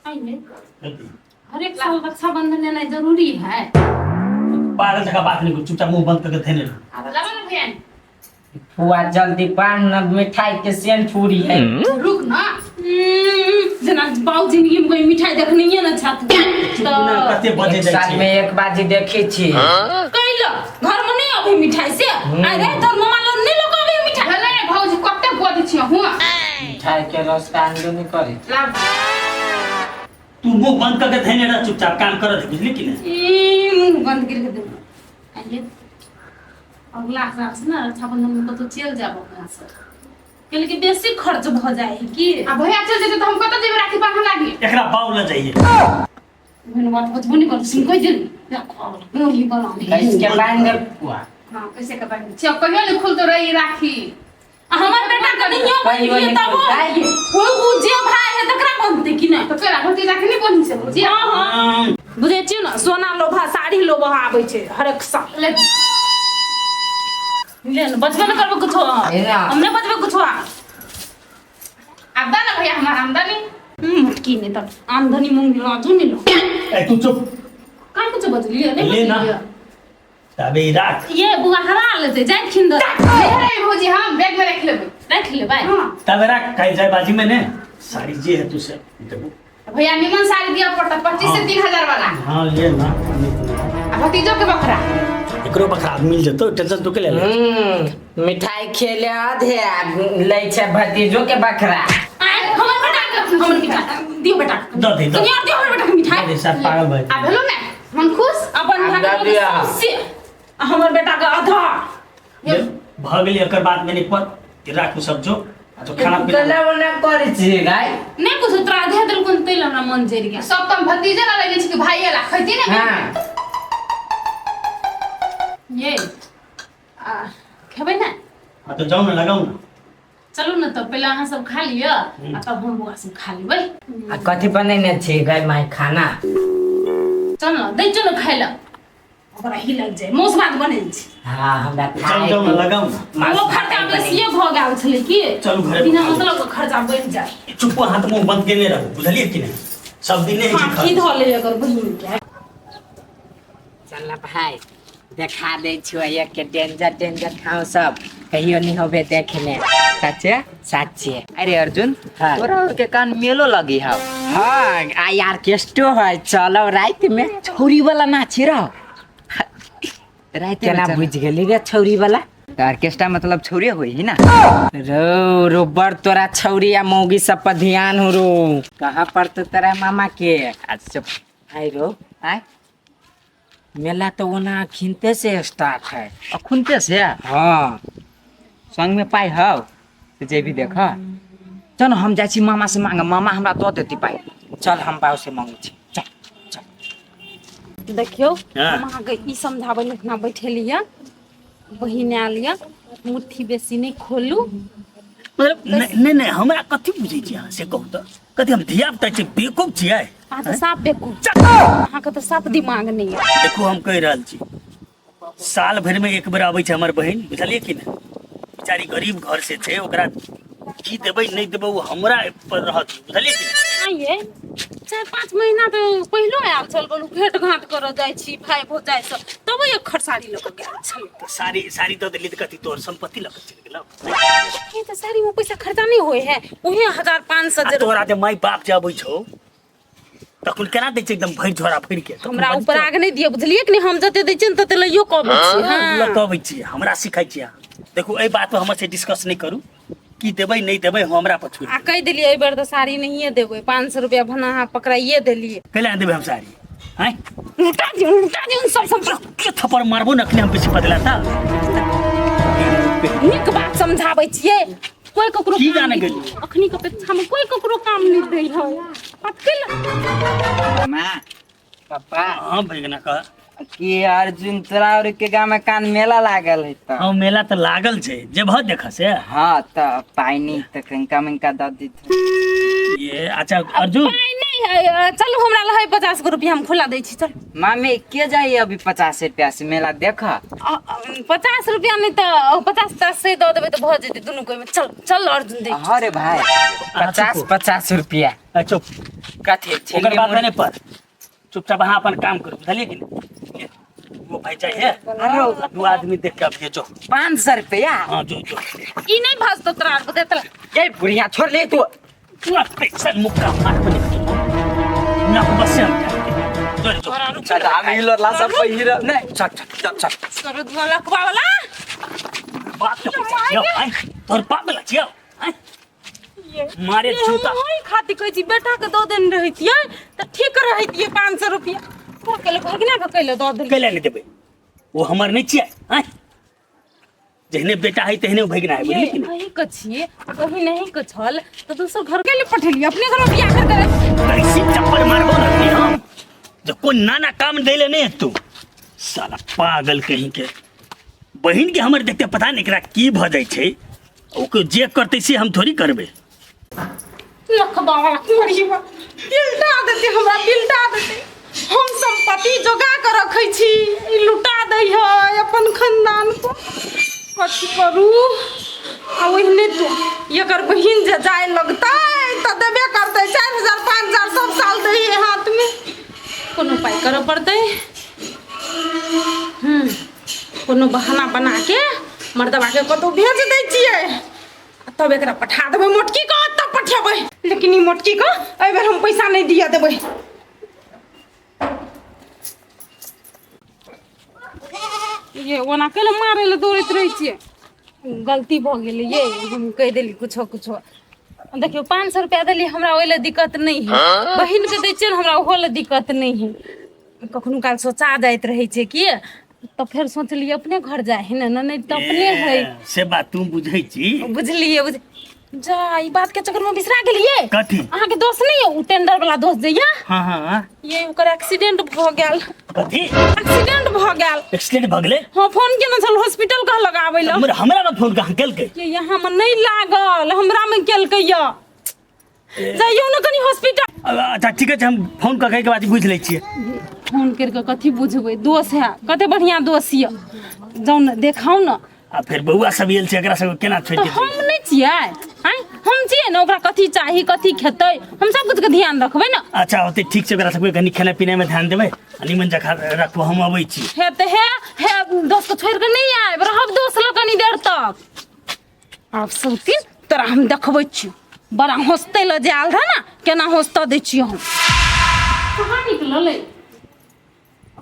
आइए हर एक साल रक्षाबंधन एनाइ जरूरी है। पागल जगह बात नहीं करू, चुपचाप मुंह बंद करके धेने रहो। लाबो ना भैया। फुआ जल्दी बांध न, मिठाई के सेन पूरी है। रुक ना। जेना बाऊ जिंदगी में कोई मिठाई देखनी है ना छात चुप ना, कते बजे एक जाइ साल छी। में एक बाजी देखी छी। कैलो घर में नहीं अभी मिठाई से? अरे तोर मामा लोग नहीं लोग अभी मिठाई भेलै रे भौजी, कते बजै छी हुआ। मिठाई के रस्ता आंदोलन करे। लाब। तू मुंह बंद करके धेने रह, चुपचाप काम करत है, बुझली कि नहीं? ई मुंह बंद करके दे। आइए अगला साल से ना रक्षाबंधन में कतौ चल जाबो कहाँ से, कैले कि बेसी खर्च भ जाए है की। आ भैया चल जेतै तऽ हम कतऽ जेबै राखी बान्हऽ लागी? एकरा बाऊ ल जाइए। मैंने बात बचबो नहीं कर सुन कह दिल देखो मुंह बना। कैस के बांध दे फुआ। हाँ, कैसे के बान्ह छी? अब कहियो नहि खुलतो रही राखी। आ हमर बेटा के नहियो कहियो बन्हिए नहि तब खुलतै। ओ जे भाई है तकरा बनते कि नहीं? तऽ तोरा भतीजा के नहि बन्ही से भौजी? हाँ हाँ, बुझै छियै ने, सोना लोभा साड़ी लोभा आबै छै हरेक साल। ले। ले ने, बचबे ने करबै कुछो। एना। हम नहि बचबै कुछो। आब दे ने भैया हमर आमदनी। मोटकी नहि तऽ आमदनी मूंगी लाजो नहि लो। ए तू चुप। काहे कुछो बजलियै नहि? ले ना। बजलियै। तबे ई राख। ये बुआ हरा लेतै जाइखिन दऽ। नहीं रे भौजी, हम बैग में रख लेबै। राखि लेबै। हाँ। तबे राख, कहीं जाय बाजी में ने साड़ी जे है तू से देबो। भैया निमन साड़ी दिया पड़ता 25 से 3000 वाला। हाँ ले ना। आ भतीजो के बकरा। एकरो बकरा मिल जतो, टेंशन तू के ले ले। मिठाई खेले आधे आ लै छै भतीजो के बकरा। आय हमर बेटा के, हमर मिठाई दियो बेटा के। दऽ दे, दऽ। कनिया दियो हमर बेटा के मिठाई। दे सब पागल भाई। आ भेलो ने मन खुश? अपन आब भाई दऽ के दिअ। सौंसे, आ हमर बेटा के आधा। ये भऽ गेली एकर बात में नहीं पर राखू सब जो आ जो खाना पीना। गला ओना करै छी गाय। नहि कुछ तोरा आधे देलकुन तै हमरा मन जरि गेल। सब तऽ हम भतीजे ला लेने छी कि भाइये ला खैती ने? हाँ। ये आ खेबै ने? हाँ तो जाओ ना, लगाओ ना। चलू ने तऽ पहिले अहाँ सब खा लिअ आ तब हम बौआ सब खा लेबै। आ कथी बनेने छी गाय माय खाना? चल ने दै चल ने खाइ लए, ओकरा ही लागि जाय मौस भात बनेने छी। हाँ हमरा चल खाय। जाओ ना, लगाओ ना। मांस ओ भात खर्चा बनेने। बेसिए भऽ गेल छलै की। चलू घरे। बिना मतलब के खर्चा बढ़ि जाय। चुप, हाथ मुंह बंद केने रहू, बुझलियै कि नहीं? सब दिन नहीं फाँकी धऽ ले एकर बहिन के। चल भाई देखा दै छियो एक के डेंजर डेंजर खाओ सब कहियो नहीं होबे देखने। सच्चे सच्चे। अरे अर्जुन। हाँ। तोरा और के कान मेलो लगी हाव? हाँ आ यार केस्टो है, चलो रात में। छौरी वाला नाची रहो रात में। केना चल। बुझ गेली रे छौरी वाला? तो ऑर्केस्ट्रा मतलब छौरे होई ही ना। रो रो बड़ तोरा छौरी आ मौगी सब पर ध्यान हो रो, कहाँ पर तो तोरा मामा के। अच्छा। आइ रो। आय। मेला तो ओना अखिनते से स्टार्ट है। अखुनते से? हाँ। संग में पाई हौ से जेबी देख। चल हम जाइ छी मामा से मांग, मामा हमरा दऽ देती पाई। चल हम बाबू से मांगै छी, चल चल। देखियौ। हाँ। हम अहाँके ई समझाबै लए एतना बैठेलियै, बहिन आयल यऽ, मुट्ठी बेसी नहि खोलू। मतलब नहीं नहीं नहीं, हमरा कथी बुझै छी अहाँ से कहू तऽ? कथी हम धिया पुता छी, बेवकूफ छियै? अहाँ तऽ साफ बेवकूफ, अहाँके तऽ साफ दिमाग नहि यऽ। देखू हम कहि रहल छी, साल भरि में एक बेर आबै छै हमर बहिन, बुझलियै कि नहि? बेचारी गरीब घर से छै, ओकरा की देबै नहि देबै ओ हमरा पर रहत, बुझलियै कि नहि? आइए 4-5 महीना तऽ पहिलो आयल छल, बोलू भेंट घाट करऽ जाइ छी भाय भौजाइ सब, तब एक खरसारी लऽ कऽ गेल छल। तऽ साड़ी साड़ी दऽ देली तऽ कथी तोहर सम्पत्ति लऽ कऽ चलि गेलौ? हे तऽ साड़ी में पैसा खर्चा नहीं होए है, उहे 1500। आ तोरा जे माय बाप जे अबै छौ तखन केना दै छै एकदम भरि झोरा भरि के तखन हमरा बजै ऊपर छौ। आग नहीं दिअ, बुझलियै कि नहीं? हम जते दै छियै ने तते लइयो कऽ अबै छियै। लऽ हाँ कऽ अबै छियै, हमरा सिखाइ छियै अहाँ। देखू एहि बात पर हमर से डिस्कस नहि करू, की देबै नहि देबै हमरा पर छोड़ि आ कहि देलियै एहि बेर तऽ साड़ी नहिए देबै, 500 रुपया भने अहाँ पकड़ाइए देलियै। कैला देबै हम साड़ी आँय? लुटा दियौ, लुटा दियौ सब सब। के थप्पड़ मारबो न अखने हम बेसी बदला ता। नीक बात समझाबै छियै, कोई ककरो की काम जाने नहि- गेलियै? अखनी के अपेक्षा में कोई ककरो काम नहीं दै है, बात कैला? माँ पापा। हाँ बैगना कह। की अर्जुन तोरा और के गाँव में कान मेला लागल है तऽ? हाँ मेला तऽ लागल छै, जेबह देखऽ से? हाँ तऽ पाइ नहीं तऽ कनिका मनिका दऽ दित। ये अच्छा अर्जुन। पाइ नहीं है, चलू हमरा लग है 50 गो रुपया, हम खोला दै छी, चल। मामी के जाइए अभी 50 रुपया से मेला देख? 50 रुपया नहीं तऽ 50 50 से दऽ देबै तऽ भऽ जेतै दुनू कोइ में। चल चल अर्जुन दे। हाँ रे भाई 50 50 रुपया। अच्छा। कथी ओकर बात नहीं पर चुपचाप अहाँ अपन काम करू बुझलियै कि नहीं वो भाई चाहिए अरे दू आदमी देख के अबियै जो 500 रुपया हाँ जो जो ई नहीं भजतो तोरा आर के देतला ये बुढ़िया छोड़ ले तू पूरा पैसा मुक्का मार बने ना बस हम जो जो चल हम ई लोला सब पहिर नहीं चल चल चल चल तोरो दुआ लखवा वाला बाप के पैसा छियौ आँय तोहर बाप वाला छियौ आँय मारे जूता ओहि खातिर कहै छी बेटा के दऽ देने रहितियै तऽ ठीक रहितियै 500 रुपया तोरा कैले भगना के कैले दऽ देलियै कैला नहि देबै ओ हमर नहि छियै आँय जेहने बेटा है तेहने ओ भगना है बुझली कि नहि कहीं के छियै कहीं नहीं के छल तऽ दोसर घर कैले पठेलियै अपने घर में बियाह कर के कैसी चप्पल मारबो ना अखनी हम जो कोई नाना काम दैले नहीं तू साला पागल कहीं के बहिन के हमर देखते पता नहीं एकरा की भऽ जाइ छै ओकर जे करतै से हम थोड़ी करबै लखबा वाला मरियबा बिलटा देतै हमरा बिलटा देतै हम संपत्ति जोगा के रखै छी ई लुटा दै है अपन खानदान को कथी करू आ ओहिने तो एकर बहिन जे जाय लगतै तऽ देबे करतै 4000 5000 सब साल दै है हाथमे कोनो उपाय करऽ पड़तै कोनो बहाना बना के मर्दबा के कतौ भेज दै छियै आ तब एकरा पठा देबै मोटकी के तब पठेबै लेकिन ई मोटकी के एहि बेर हम पैसा नहि दिअ देबै ये ओना कैले मारै लए दौड़ैत रहै छियै गलती भऽ गेलै ये हम कहि देली कुछो कुछो देखियौ 500 रुपया देलियै हमरा ओहि लए दिक्कत नहि है बहिनके दै छियै ने हमरा ओहो लए दिक्कत नहि है कखनो काल सोचा जाइत रहै छै कि तऽ फेर सोचलियै अपने घर जाइ है ने नहि तऽ अपने है से बात तू बुझै छी बुझलियै बुझ जा ई बात के चक्कर में बिसरा गेलियै कथी अहाँके दोस्त नहीं है उ टेंडर वाला दोस्त जे या हाँ हाँ हाँ ये ओकर एक्सीडेंट भऽ गेल कथी एक्सीडेंट भऽ गेल एक्सीडेंट भऽ गेलै हाँ फोन केने छल हॉस्पिटल कहलक आबै लए हमरा हमरा में फोन कहाँ केलकै ये यहाँ में नहीं लागल हमरा में केलकै या जाइयो ने कनी हॉस्पिटल अच्छा ठीक छै हम फोन कऽ के बाद बुझि लै छियै फोन करि कऽ कथी बुझबै दोस्त है कते बढ़िआँ दोस्त यऽ जाउ ने देखाउ ने आ फेर बौआ सब आयल छै एकरा सबके केना छोड़ि तऽ के हम नहि छियै आँय हम छियै ने ओकरा कथी चाही कथी खेतै हम सब कुछके ध्यान रखबै ने अच्छा होतै ठीक छै ओकरा सबके कनि खेनाइ पिनाइमे ध्यान देबै आ निमन जकाँ रखबो हम अबै छी हे तऽ हे हे दोस्तके छोड़ि कऽ नहि आयब रहब दोस्त लग कनी देर तक आब सब दिन तोरा हम देखबै छियौ बड़ा हँसते लऽ जे आयल रह ने केना हँसतऽ दै छियौ हम कहाँ निकललै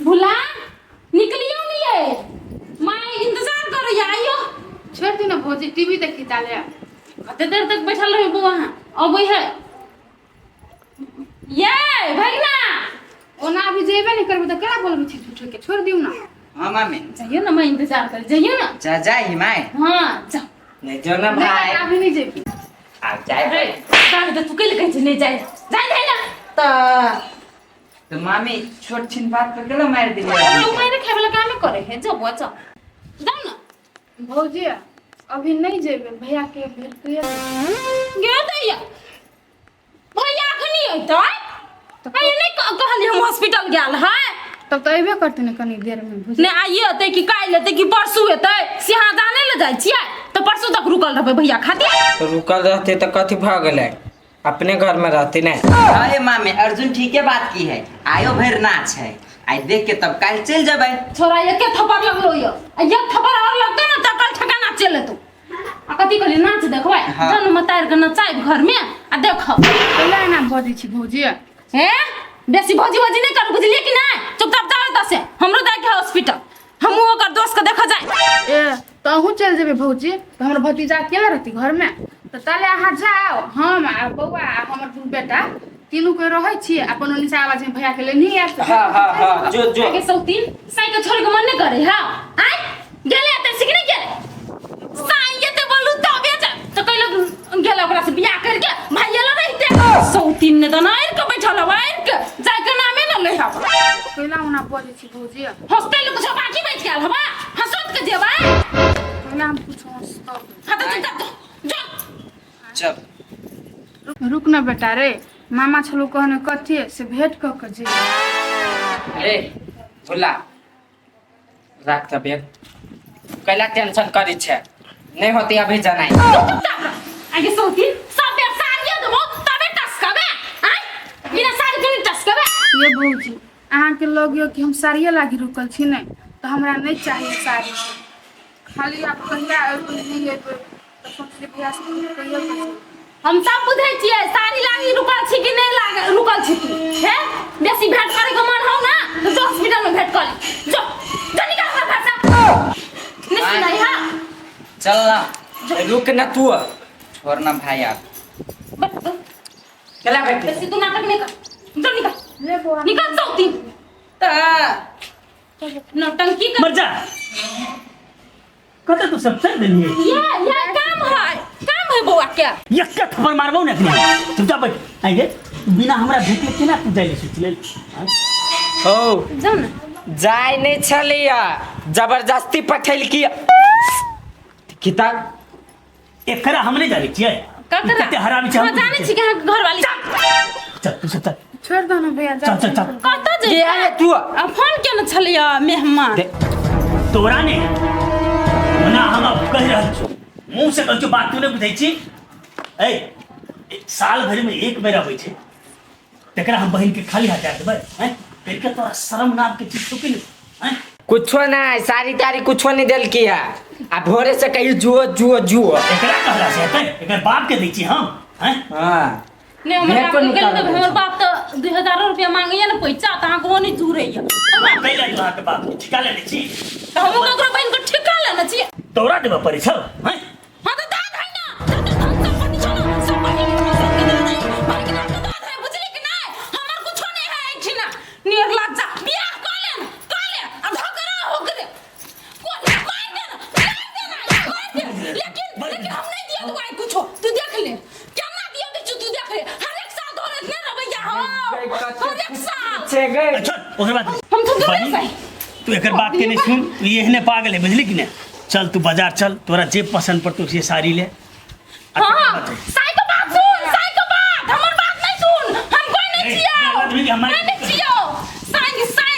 भुला निकलियौ ने ये माय इंतजार करैया आइयो छोड़ दी ना भौजी टीवी देखी ताले कते देर तक बैठल रही बौआ अहाँ अबै है ये भगना ओना अभी जेबे नहीं करबे तऽ केना बोलबै छी झूठे के छोड़ दियौ ना हाँ मामी जाइयो ना मैं इंतजार कर जाइयो ना जा जाई my हाँ जाओ नहीं जो ना नहीं भाई अभी नहीं जेबी आ जाए अरे काहे तऽ तू कैले कहै छी नहीं जाए जाए जाए ना तऽ तो मामी छोट छिन बात पर केला मार दिली हमरा उमारे खाय वाला कामे करे है जाओ बुआ जाओ जाओ ना भौजी अभी नहीं जेबे भैया के भेंट कहिया गे दैया भैया अखनी अइतै आइए नहीं कहली हम हॉस्पिटल गेल है तब तऽ अयबे करतै ने कनी देर में भौजी ने आइए अतै कि काल्हि अतै कि परसू एतै से अहाँ जाने लए जाइ छियै तऽ परसू तक रुकल रहबै भैया खातिर तो रुकल रहते तो कथी भऽ गेलै अपने घर में रहते ने अरे मामी अर्जुन ठीके बात की है आयो भरि नाच है आइ देख के तब काल्हि चलि जेबै छोरा एके थप्पड़ लगलो यौ आ एक थप्पड़ और लगतौ ने तऽ कल ठेकाना चलि एतौ आ कथी कहली नाच देखबै हाँ। जन मतार के नचाइब घर में आ देखब कैला एना बजै छी भौजी हे बेसी भौजी भौजी नहीं करू बुझलिए कि नहीं चुपचाप जाओ एतऽ से हमरो जाए के हॉस्पिटल हमहूँ ओकर दोस्त के देखऽ जाए ए तऽ अहूँ चलि जेबै भौजी तऽ हमर भतीजा अकेला रहतै घरमे तऽ ताले अहाँ जाओ हम आ बौआ आ हमर दुनू बेटा तीनू कोइ रहै छी अपन ओन्नी से आवाज भैया के लेने आयब हाँ हाँ हाँ जो जो आगे सौतीन साइकिल छोड़ के मन नहीं करे हाँ आय गेले एतऽ से कि नहीं गेले साई एते बोलू तबे जा तो कैलो गेला ओकरा से बियाह करके भाई एलो रहिते सौतीन ने तऽ नारि के बैठल हवा आरि के जाय के नामे न ले हवा कैला ओना बजै छी भौजी हॉस्टल कुछ बाकी बैठ गेल हवा हंसत के जेबै कैला हम कुछ हंसतब हाँ तो चुपचाप जो चल रुक न बेटा रे मामा छलू कहने कथी से भेंट कऽ के जेबै अरे भुला राख त बैग कैला टेंशन करी छे नहीं होती अभी जनाई चुपचाप रह आगे सौतीन सब बेर सारिया देबो तबे टसकबे आय बिना अहाँके लग कि हम साड़िए लागी रुकल छी नहि तऽ हमरा नहि चाही साड़ी। खाली आब कहिया अयबै नहि अयबै तऽ सोचली भैया से कहिया। हम सब बुझै छियै साड़ी लागी रुकल छी कि नहि लाग रुकल छी तू। हे, बेसी भेंट करे के मन हौ ना तो जो हॉस्पिटल में भेंट कर ली। जो जो, निकल हमरा घर से। नहीं सुनाई। हां। चल ना, रुक ना तू। छोड़ ना भाई आप। बस बस। चला बेटी। बेसी तू नाटक नहीं कर, जो निकल। ले बौआ। निकल चौथी त नौटंकी कर। मर जा, कतऽ तू सब चल देलियै? ये काम है, काम है बौआ के। एक थप्पड़ मारबौ ने अखनी। चुपचाप बैठ। आइ गे, बिना हमरा भेटले केना तू जाइ ले सोचि लेल? हो। जाउ ने। जाय नहीं छलिया, जबरदस्ती पठेलकी किताब। एकरा हम नहि जानै छियै। ककरा? कते हरामी छै। हम जानै छी कि अहाँके घरवाली। चल, तू सब चल। छोड़ दो ना भैया। चल, चल, चल। कतऽ के जेबै? आए तू? आ फोन केने छलियै मेहमान। तोरा ने ओना हम अब कहि रहल छी, मुँह से कहै छियौ, बात तू नहि बुझै छी। ऐ, साल भरि में एक बेर अबै छै, तकरा हम बहिन के खाली हाथ जाय देबै? हैं, कहि तोरा शर्म नाम के चीज छौ कि नहि? हैं? कुछो नहीं, साड़ी ताड़ी कुछो नहीं देलकी है आ भोरे से कही जुओ जुओ जुओ। एकरा कहला से हेतै? एकर बाप के दै छी हम? हैं? हाँ। नहि, हमर भेंटो बाप नहि के गेल तऽ करबै। हमर बाप तऽ 2000 रुपया मांगैया ने पैसा तऽ अहाँके ओ नहि जुड़ैया। कैला जो अहाँके बाप के ठिका लेने छी। तऽ हमहूँ ककरो बहिन के ठिका लेने छी। तोरा देबऽ पड़ै छौ? हैं? हाँ तऽ दाद है ना, जते धन संपत्ति छौ ना सब बहिन के सबके दाद है, बहिन के नाम के दाद है, बुझली कि नहि? हमर कुछो नहि है एहिठिना। निर्लज्जा, बियाह कऽ ले ने, कऽ ले आ झगड़ा हो गेलै। कोन मारि दे ना, मारि दे ना, मारि दे, लेकिन लेकिन हम नहि दिया तू आइ कुछो। तू देख ले केना दिया दै छौ, तू देख ले। हर एक साल तोहर एतने रवैया हो, हर एक साल। छे गए। अच्छा, ओकर बाद हम तो दूरे बहिन, से तू एकर बात के नहीं सुन, तू एहने पागल है, बुझली कि नहीं? चल तू बाजार चल, तोरा जे पसंद पड़तौ से साड़ी ले। आ हाँ। तकर हाँ। बाद जाई। साई के बात सुन, साई के बात, हमर बात नहीं सुन। हम कोई नहीं ए, छियौ। आदमी के हमारे- नहीं छियौ। साई साई।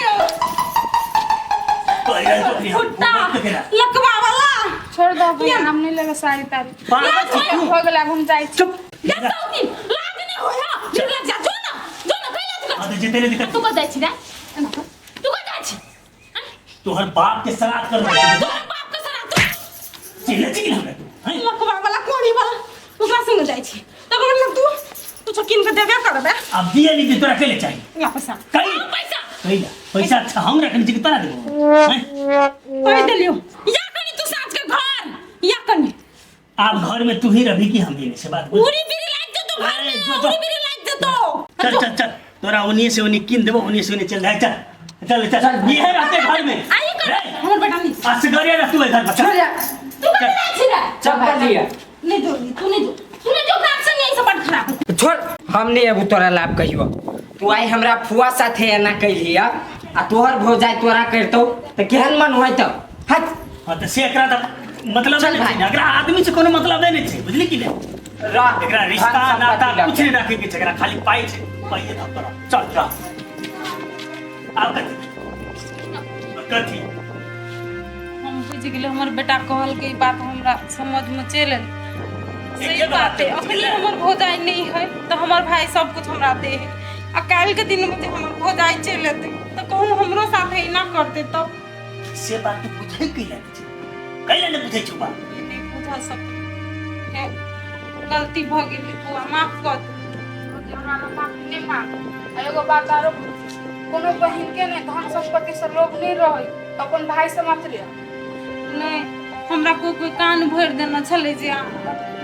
तो अरे तो फिर हम- फुट्टा बात तो केना? लकवा वाला। छोड़ दो भैया, हम नहीं लेबै साड़ी ताड़ी। पागल छी तू। हो गेल, आब हम जाइ छी। चुप। जा चौथी लाज नहीं होय हा। निर्लज्जा, जो ना, जो ना, कैला तू? हाँ, तो जेते नहीं दिक्कत। तू कत जाइ छी रे? एना कर। तू कत जाइ छी? तोहर बाप के श्राद्ध कर दे। तोहर बाप के सरा तू। चिल्ला छी कि हमरा तू? हैं? लकवा वाला, कोड़ी वाला, ओकरा संग जाइ छी तकर मतलब तू कुछो कीन के देबे करबे। अब दिए नहीं दे, तोरा के ले चाहिए? ला पैसा। कहीं? ला पैसा। कैला पैसा? अच्छा, हम रखने छी कि तोरा देबो? हैं? कहि देलियो या कनी तू साँझ के घर या कनी। आब घर में तू ही रही कि हम ही? से बात बुझ। उड़ी बिरी लाग जेतो घर में। अरे, जो, जो। उड़ी बिरी लाग जेतो। चल चल चल, तोरा ओनिए से ओनी कीन देबो, ओनिए से ओनी। चल जाए, चल चल चल, ये रहते घर में। आई कर। रे, हमर बेटा नहीं। असगरे रहतू है घर पर, चल। छोड़ जा। तू कत जाइ छी रे? चप्पल लिया। नहीं जो, तू नहीं जो, तू नहीं जो, ओकरा संग यही सब बड़ खराब। छोड़, हम नहीं अबू तोरा लाभ कहियो। तू आई हमरा फुआ साथे एना कैलिया आ तोहर भौजाई तोरा करतौ तऽ केहन मन होइत? हट। हाँ, तऽ से एकरा तऽ मतलब चल नहि भाई। छै, एकरा आदमी से कोनो मतलब नहि छै, बुझली कि नहि? रह। एकरा रिश्ता धन संपत्ति नाता लऽ कुछ के। नहीं रखे के छै, एकरा खाली पाइ छै, पाइए धऽ तोरा। चल रह। आब कथी कथी? हम बुझि गेलियै, हमर बेटा कहलकै ई बात हमरा समझमे चलि एलै। सही एके बात है। बात अखनी हमर भौजाई नहीं है तऽ हमर भाई सब कुछ हमरा दे है आ काल्हि के दिन में जे हमर भौजाई चलि एतै तऽ कहूँ हमरो साथ एना करतै तब? से बात तू बुझै कैला नहि छै? कैला नहि बुझै छौ बात? ई नहि बुझा सकली। हे, गलती भऽ गेलै बौआ, माफ कऽ दे। भौजी, हमरा लग माफी नहि मांग। आ एगो बात आरो, कोनो बहिन के ने धन संपत्ति से लोभ नहीं रहे, अपन भाई से मात्र। नहि, हमरा कोइ कोइ कान भरि देने छलै जे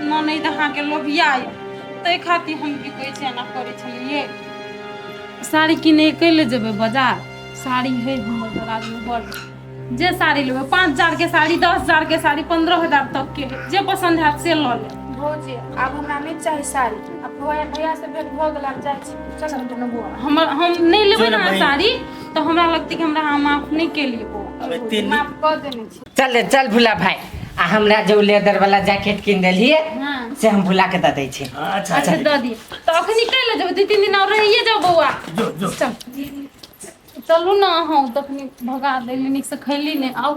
ननैद अहाँके लोभिया यऽ, ताहि खातिर हम की कहै छै एना करै छलियै। साड़ी किनै कैले जेबै बाजार? साड़ी है हमर दराजमे बड़। जे साड़ी लेबै, 5000 के साड़ी, 10,000 के साड़ी, 15,000 तक के है, जे पसंद हैत से लऽ लेब। भौजी, आब हमरा नहि चाही साड़ी। आब भैया भैया से भेंट भऽ गेल, आब जाइ छी। चल ने बौआ। हमर हम नहि लेबै चल ने बहिन। साड़ी तऽ हमरा लगतै कि हमरा अहाँ माफ नहि केलियै बौआ। अब एते नीक माफ कऽ देने छी। चल चल भुला भाई, आ हमरा जो लेदर वाला जैकेट कीन देलिए से हम भुला के दऽ दै छी। अच्छा। अच्छा। अच्छा। दऽ दिअ तऽ अखनी कैले जेबै? 2-3 दिन और रहिए जाउ बौआ। जो जो। चल, चलू ने अहूँ, तखनी भगा देली, नीकसँ खैली नहि। आउ।